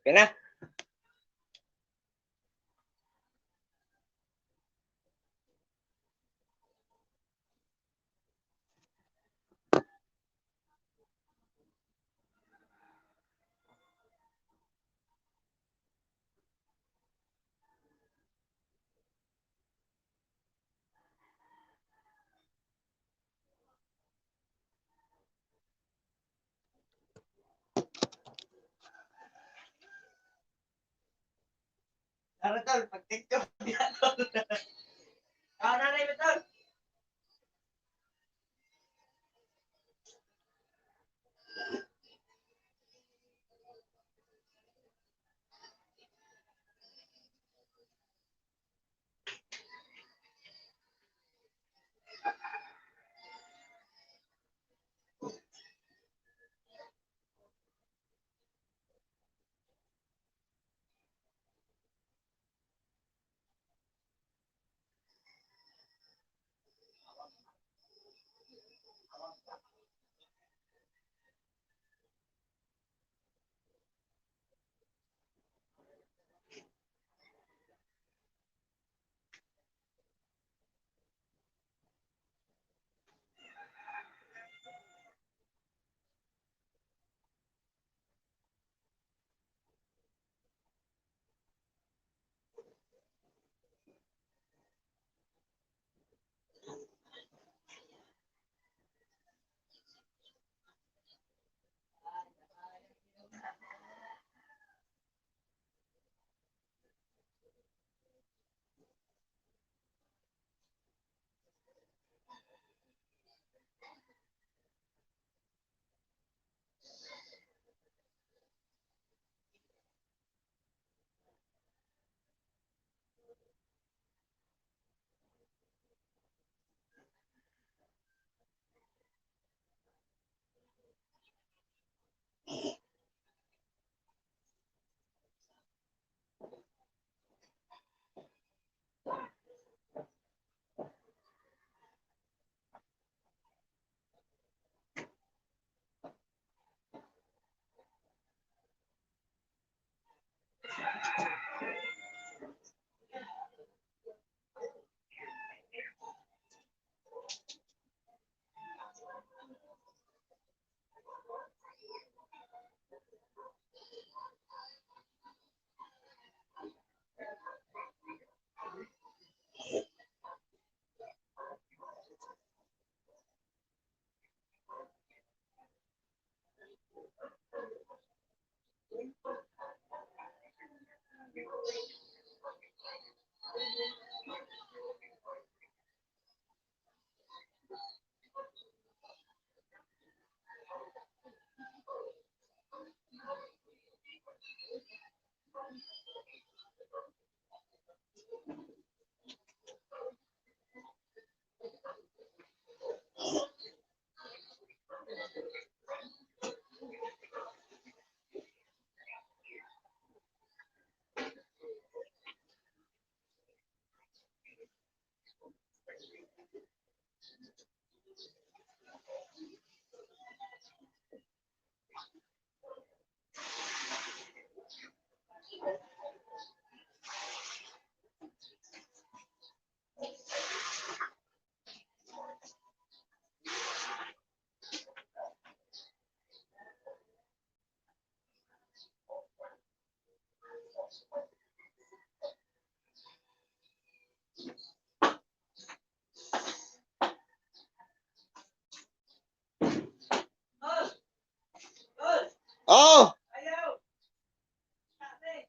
Okay na. Tara tol, pag TikTok niya tol. Ah, nanay ba tol? Tol! Tol! Oh! Ayaw! Ate!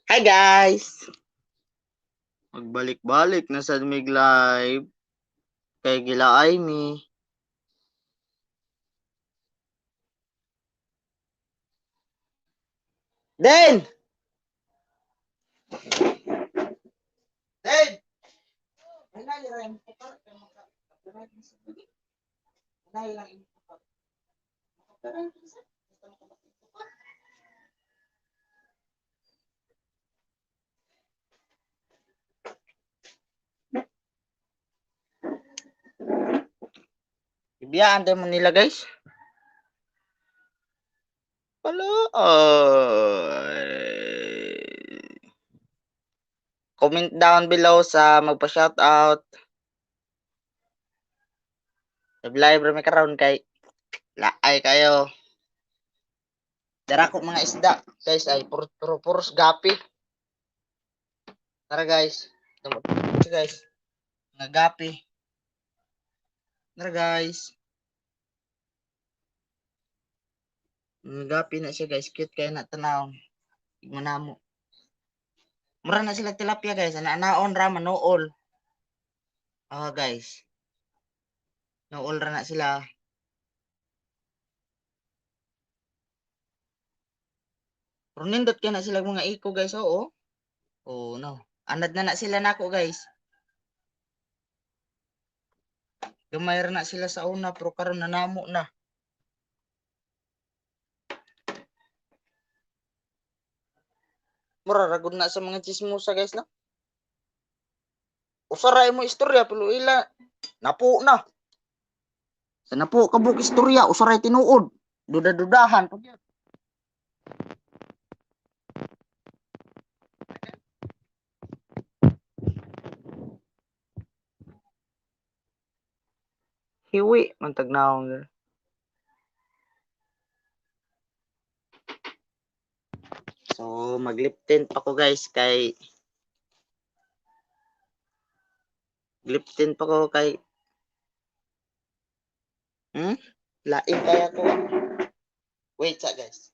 Hi guys! Magbalik-balik na sa mig live kay gilaay mi. Den! Den! Dahil lang imong tukod. Makaperan sa basta makabati tukod. Ibiyaan tayo Manila, guys. Pala, ay. Comment down below sa magpa-shoutout. Live ra mi karon kay laay kayo. Dara ko mga isda, guys, ay puro puro puros gapi. Tara, guys. Tara, guys. Mga gapi. Tara, guys. Mga gapi na siya, guys. Cute kayo na tanaw. Igmo na mo. Mura na sila tilapia, guys. Ana-anaon ra manuol. Ah, guys. Nuol ra na sila. Pero nindot kay na sila mga iko, guys. Oo. Oh, no. Anad na na sila nako, guys. Gamay ra na sila sa una pero karon nanamo na. Mura ra gud na sa mga chismosa, guys, no. Usa ra imo istorya pero ila napo na. Sa napo ka buok istorya usa ra tinuod. Duda-dudahan pag yun. Hiwi man tagnaong girl. So mag-lip tint pa ko, guys, kay lip tint pa ko kay Lain kaya ko. Wait sa, guys.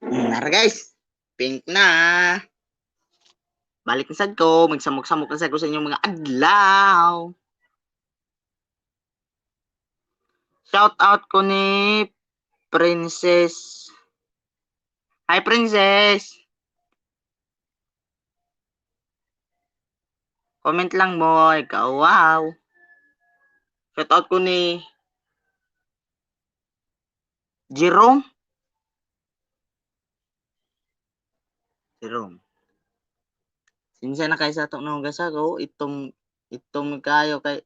Nara, guys. Pink na. Balik na sad ko, magsamok-samok na sad ko sa inyong mga adlaw. Shout out ko ni Princess. Hi, Princess. Comment lang mo, ikaw wow. Shout out ko ni Jerome. Jerome. Sinsya na kayo sa atong naong gasa ko. Itong, itong kayo kay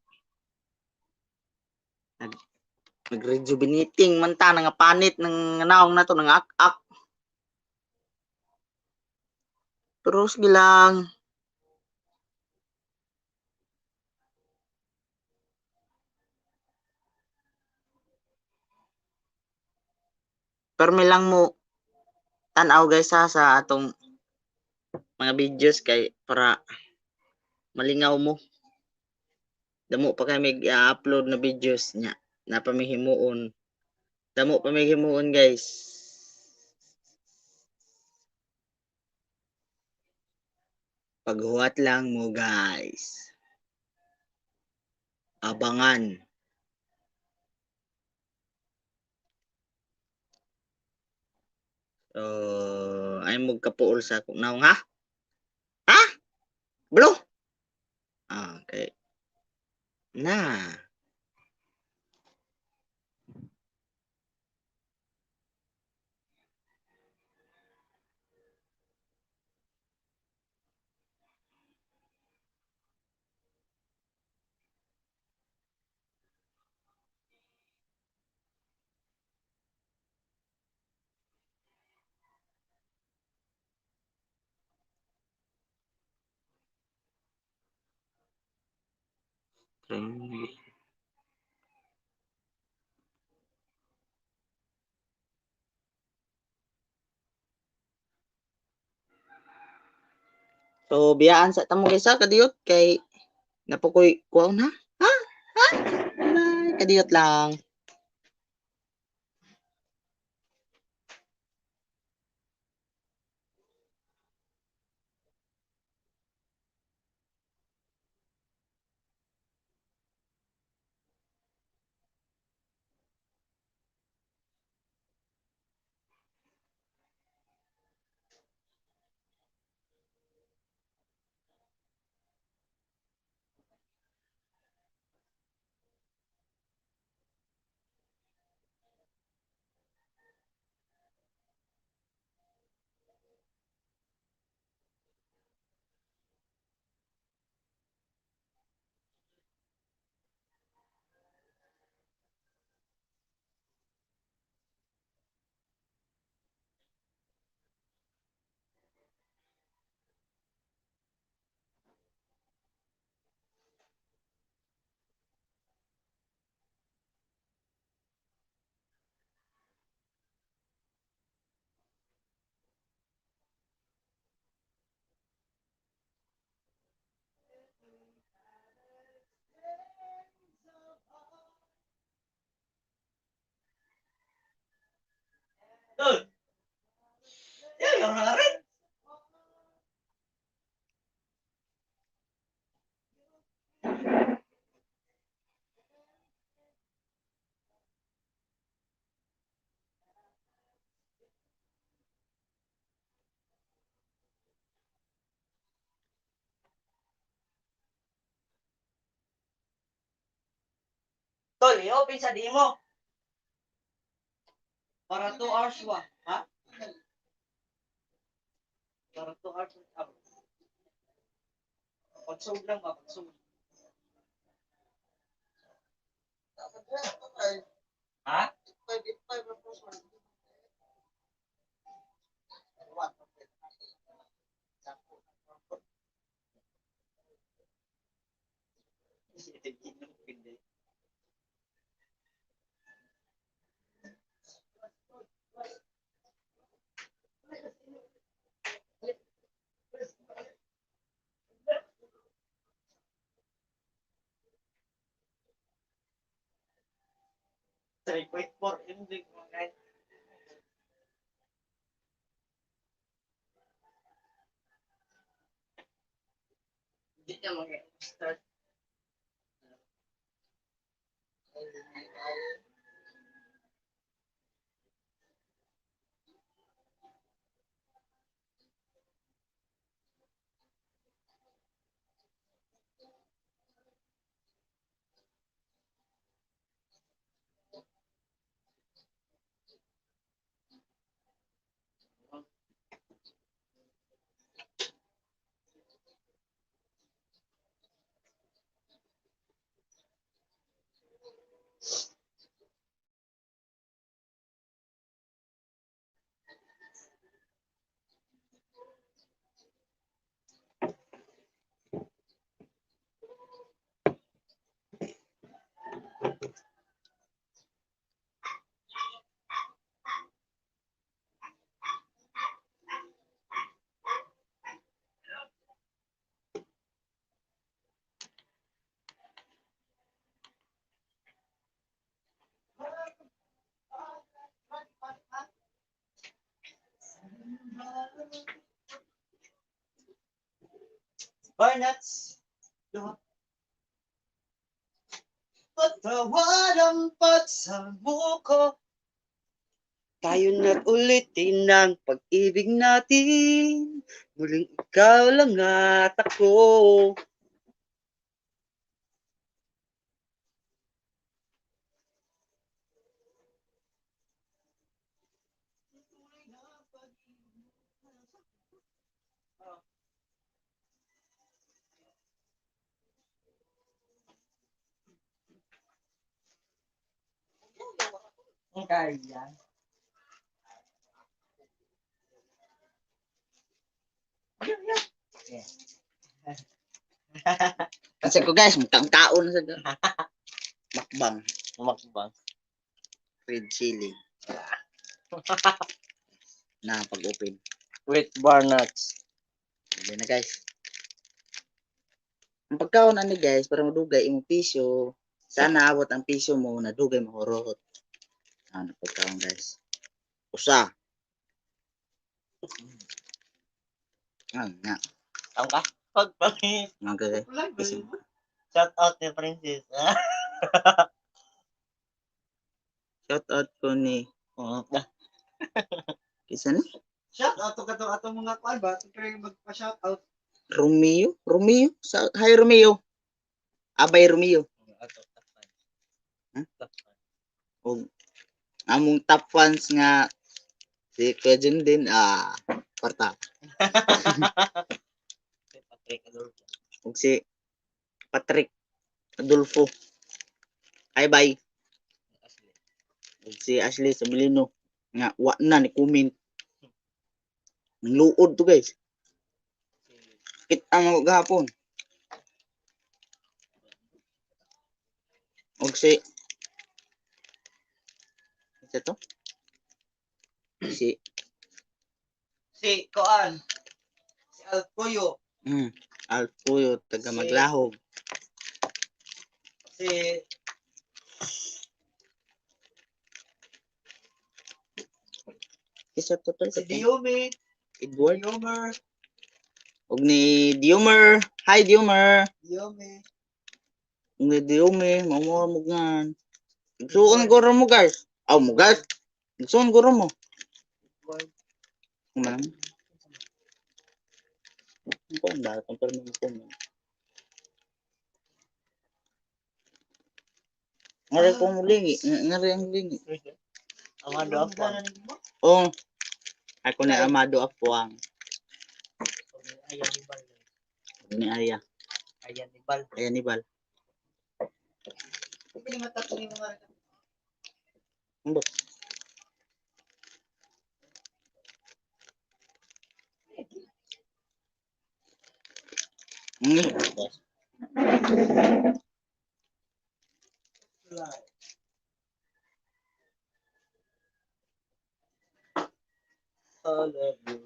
nag-rejuvenating man ta nga panit ng naong na to ng ak-ak. Pero sige lang. Permi lang mo tan-aw, guys, ha, sa atong mga videos kay para malingaw mo. Damo pa kami i-upload na videos nya. Napamihimuon. Damo pa may himuon, guys. Paghuwat lang mo, guys. Abangan. So, ay mo kapuol sa akong naong, ha? Ha? Blue? Ah, okay. Na. Trending. So, biyaan sa tamo, guys, ha, kadiyot kay napukoy kuwaon ha. Ha? Ha? Bye, kadiyot lang. Tol. Yan, yung nga rin. Tol, i-open sa di mo. Para 2 hours ba? Ha? Para 2 hours. Pagsug lang ba? Pagsug. Ha? 3.4 MB mga guys. Hindi na mag-start. Barnets. Duha. Patawad ang pagsamo ko. Tayo na't ulitin ang pag-ibig natin. Muling ikaw lang at ako. Ang kaya. Kasi ko guys, magkaon sa Makbang, Umakbang. Red chili. Na pag-open. With barnuts. Hindi na guys. Ang pagkaon ani guys, para madugay imong piso. Sana abot ang piso mo na dugay mahurot. Ano pagkaon guys? Usa. Ah, nga. Tama ka? Pagpangit. Nga guys. Kasi- Shout out ni Princess. Shout out ko ni kisa ni Shout out to katong atong mga kuan ba? Kaya magpa-shout out. Romeo, Romeo. Sa hi Romeo. Abay Romeo. Huh? Og among top fans nga si Kuya Jun din ah kwarta. Og si Patrick Adolfo. Ay bye. Og si Ashley Sabilino nga wa na ni comment. Nangluod to guys. Kita mo gahapon. Og si isa to? Si Si Koan. Si Alcoyo. Alpuyo taga Maglahog. Si Kisa total Si ka. Diome, Edward. Diomer, Ug ni Diomer. Hi, Diomer. Diome. Ug ni Diome, mao mo ngan. Igsuon guro mo, guys. Aw mo, guys. Igsuon guro mo. Edward. Kuman. Kuan ba kung pero mo kuman. Ngari ko mo lingi, ngari ang lingi. Amado Apuang. Oh. Ako ni Amado Apuang. Ayan ni Bal. Ni Aya. Ayan ni Bal. Aya ni Bal. Hindi naman tatlo yung mga Ambot. I love you.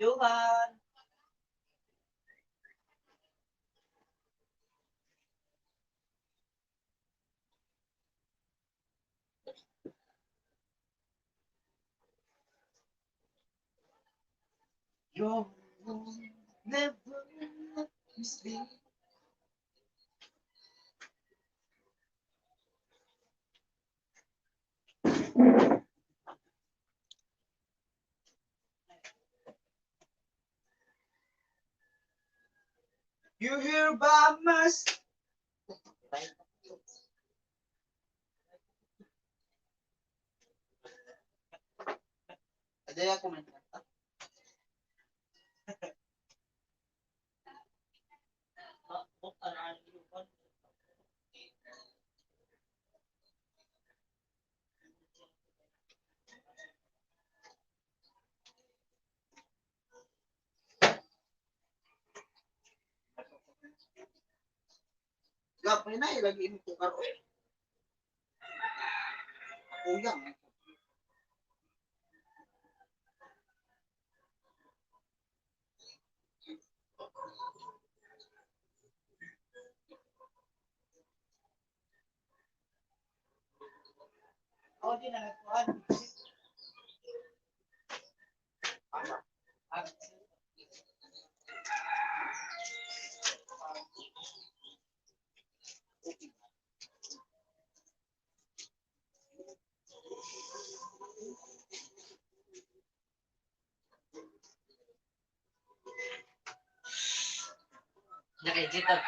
Johan. You never let me sleep. You hear by my Ada ako man. Gapay na lagi imo ko karon. Kuyang. Ako din ang nagkuhan. Naka-edit ah.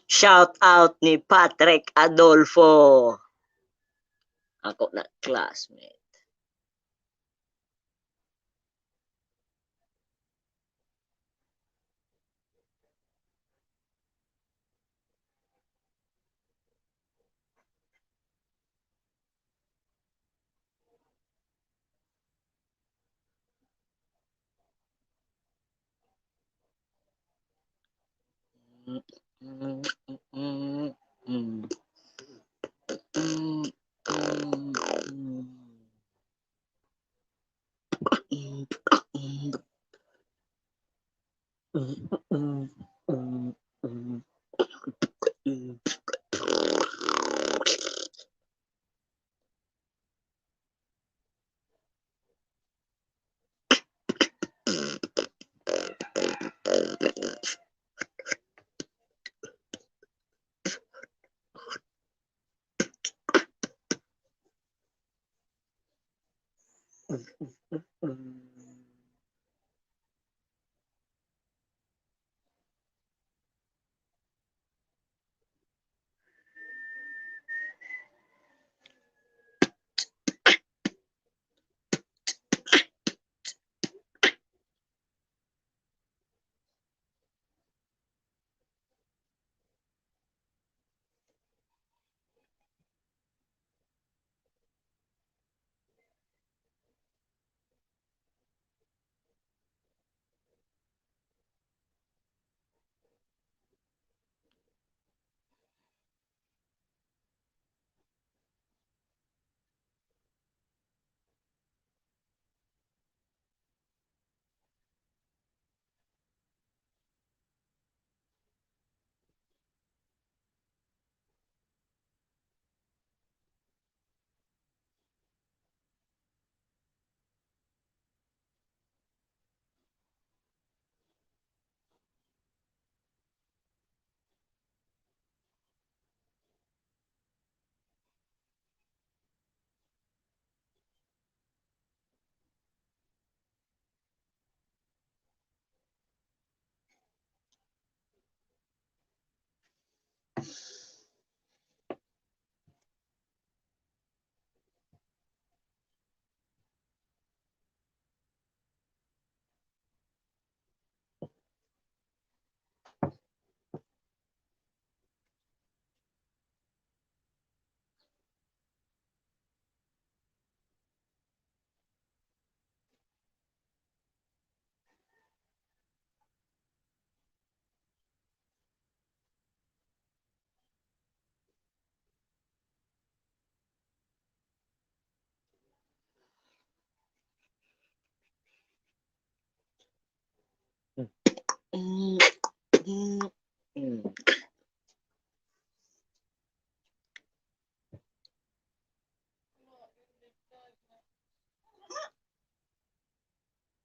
Shout out ni Patrick Adolfo. Ako na classmate.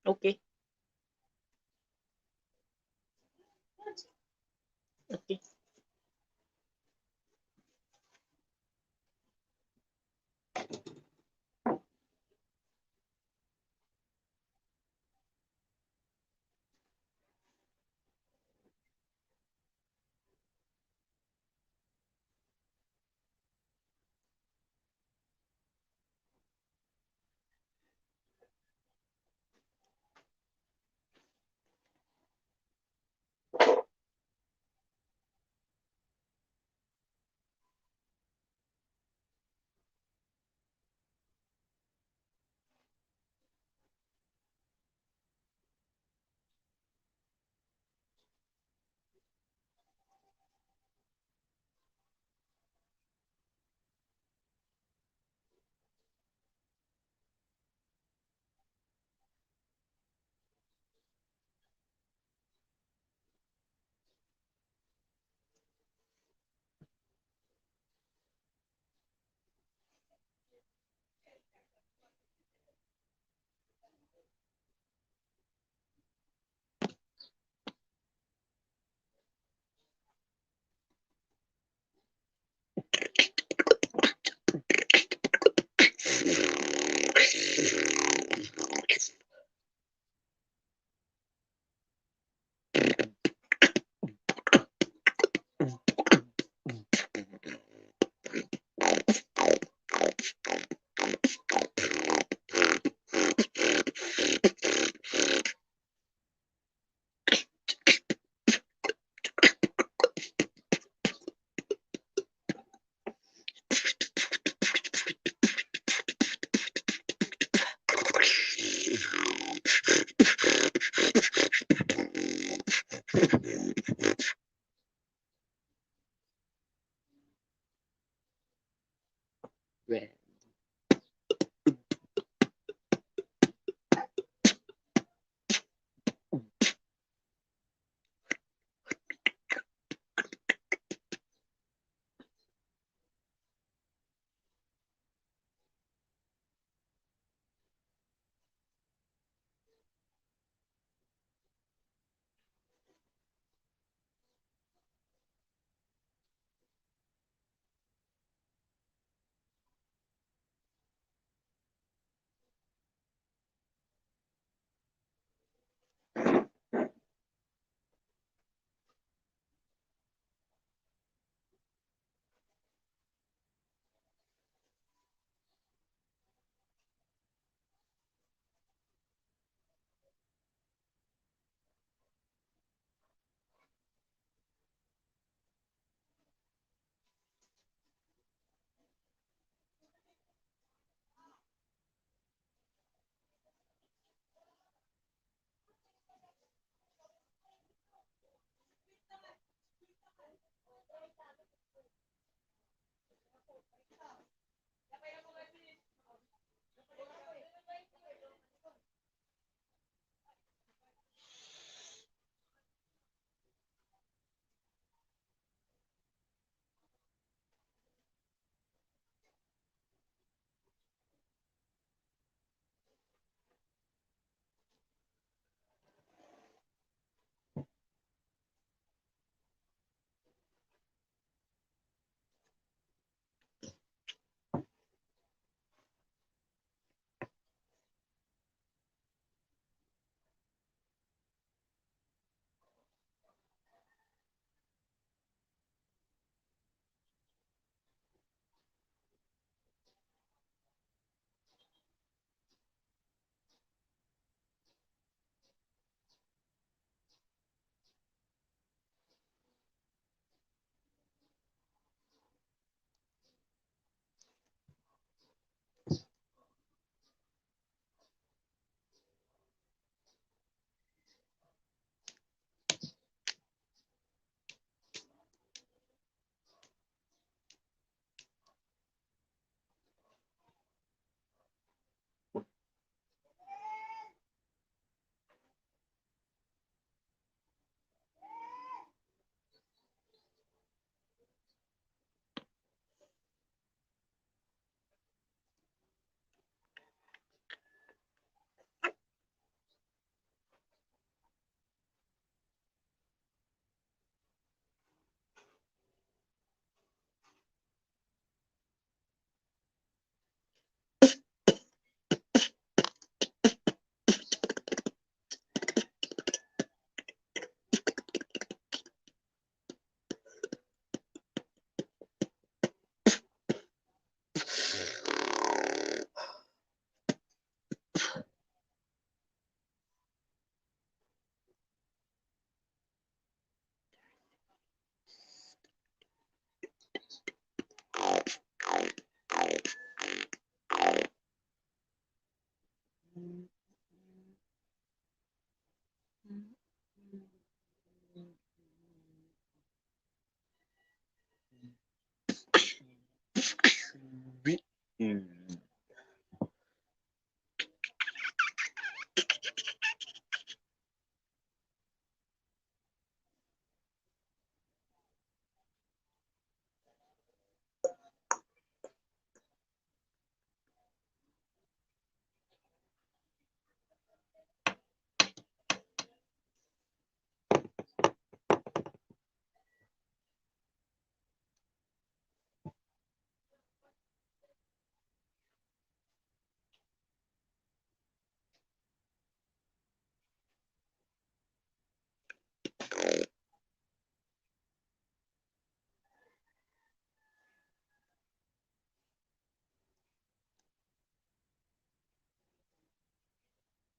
Okay. Okay. Red.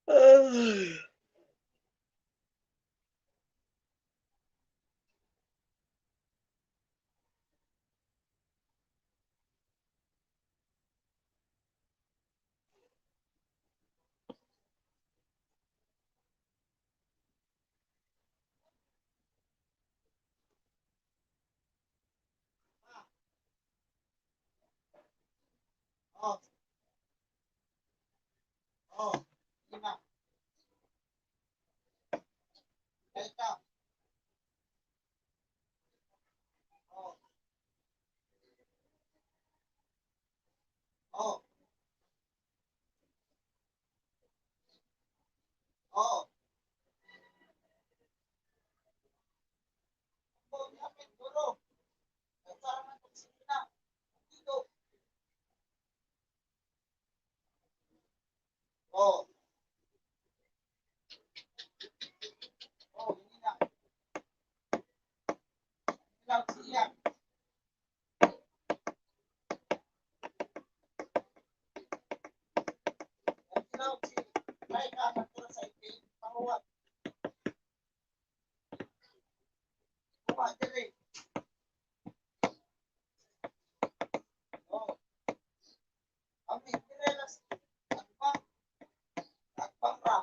Ay. Oh. Oh. Lima. Delta. Oh. Oh. Oh. Oh, yapit, duro. Nagtara man itong sila. Dito. Oh. Oh, hindi na. Ilaw siya. Ilaw si Laika nagtira sa itin. Panguwat. Kuha, dire. Oh. Ami, dire las. Agpang. Agpang ra.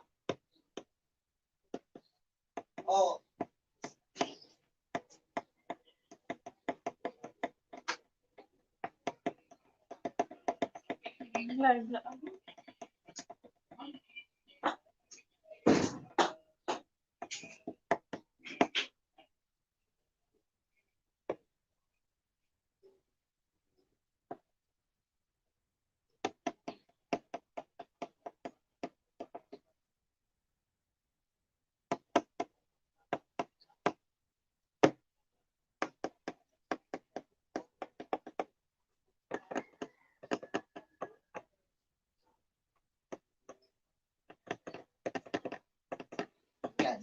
Oh. Live na ako. Yan.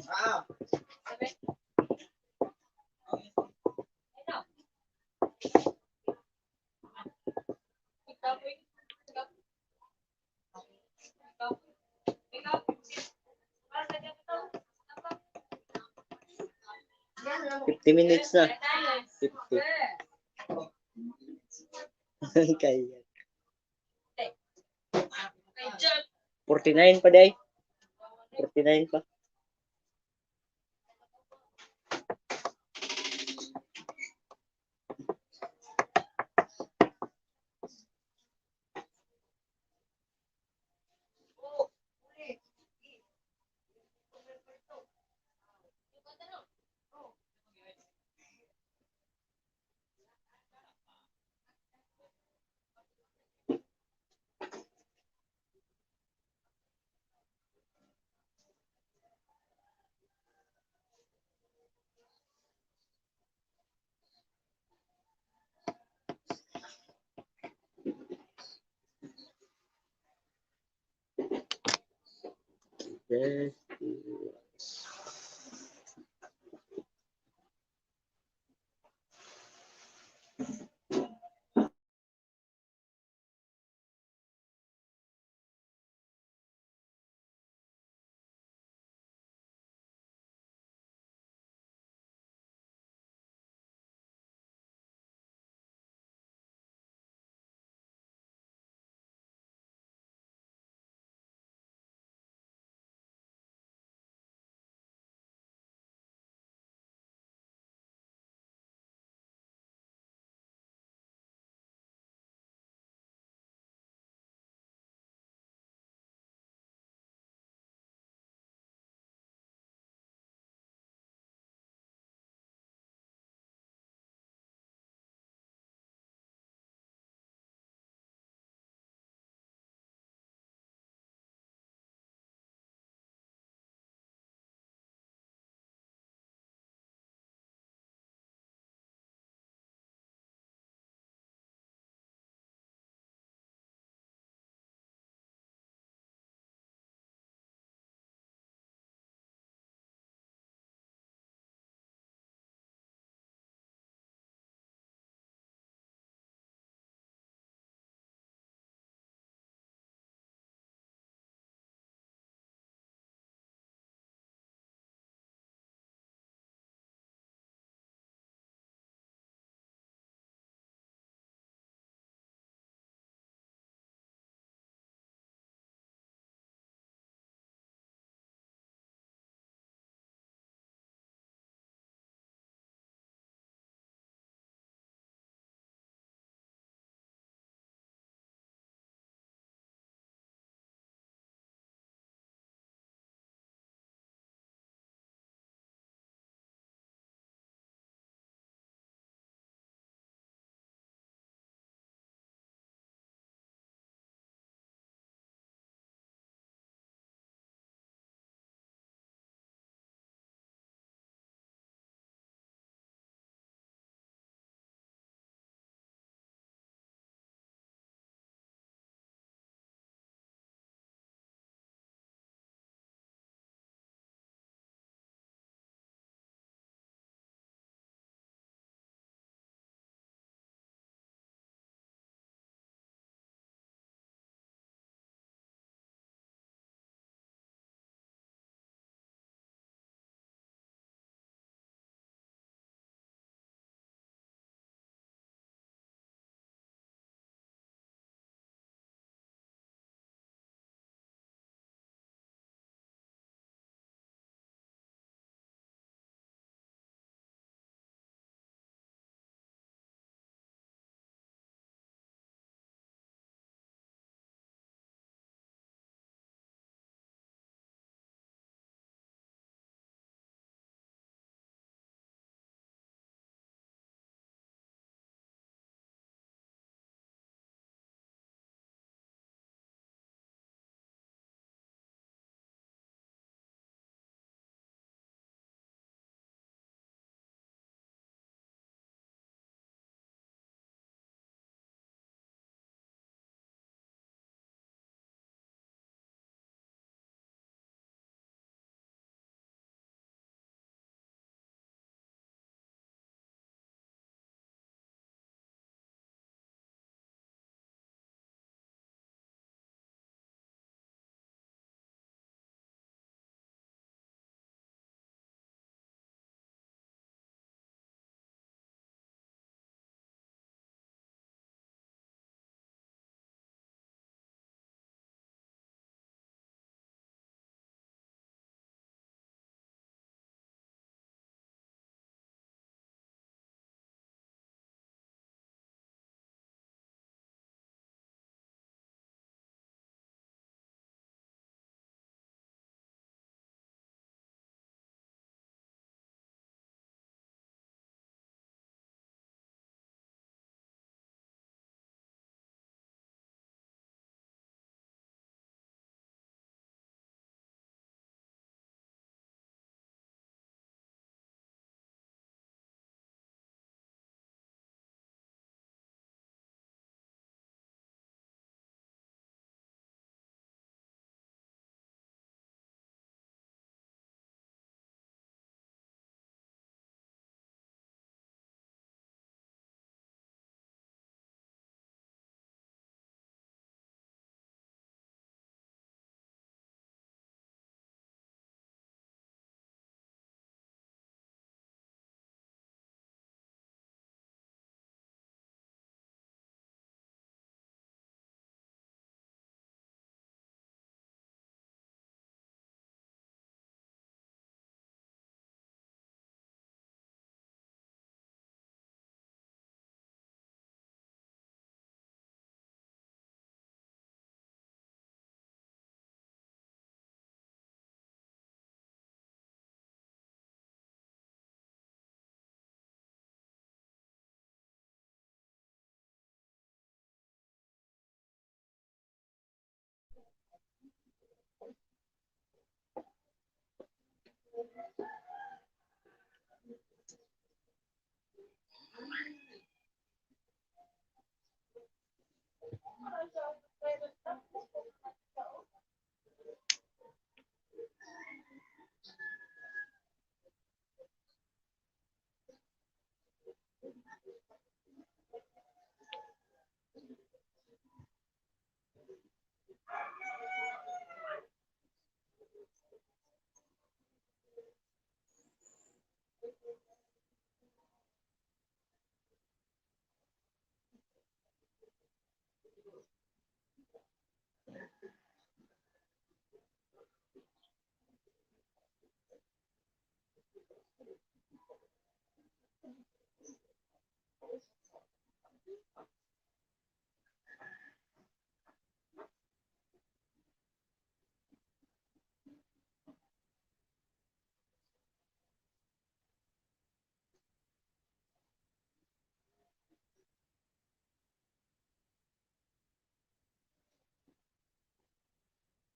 Ah. 50 minutes na. 50. Kaya. 49 pa day. 49 pa. Yes.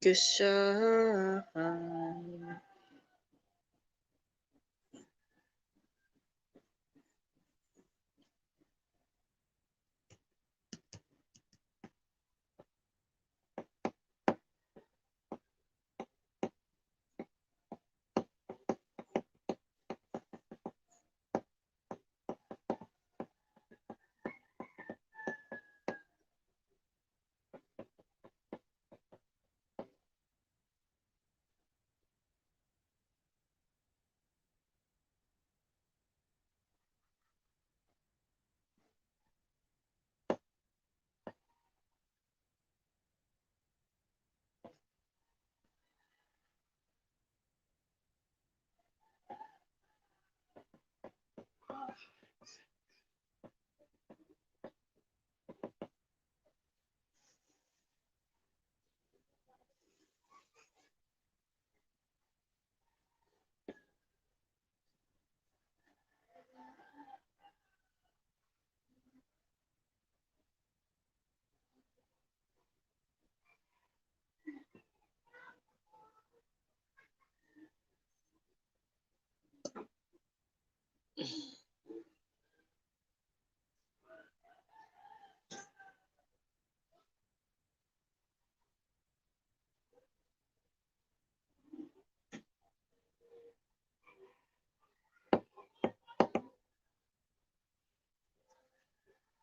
Cause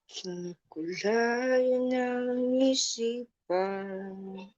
Kinukulay ng isipan.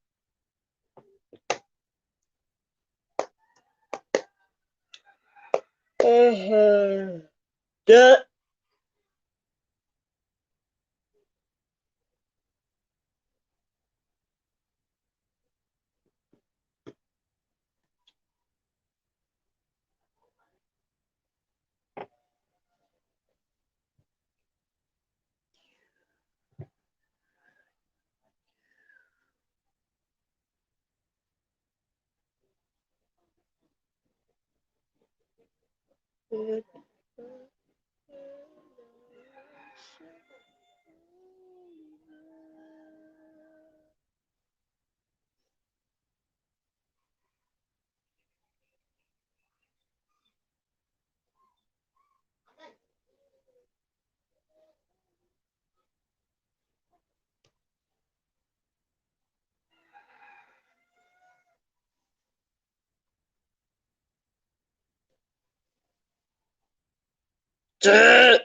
Da.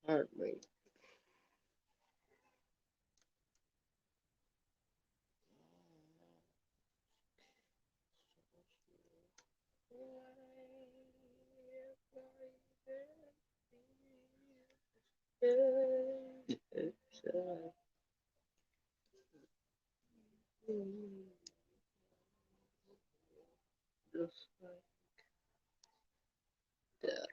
Heartbreak. Just like that.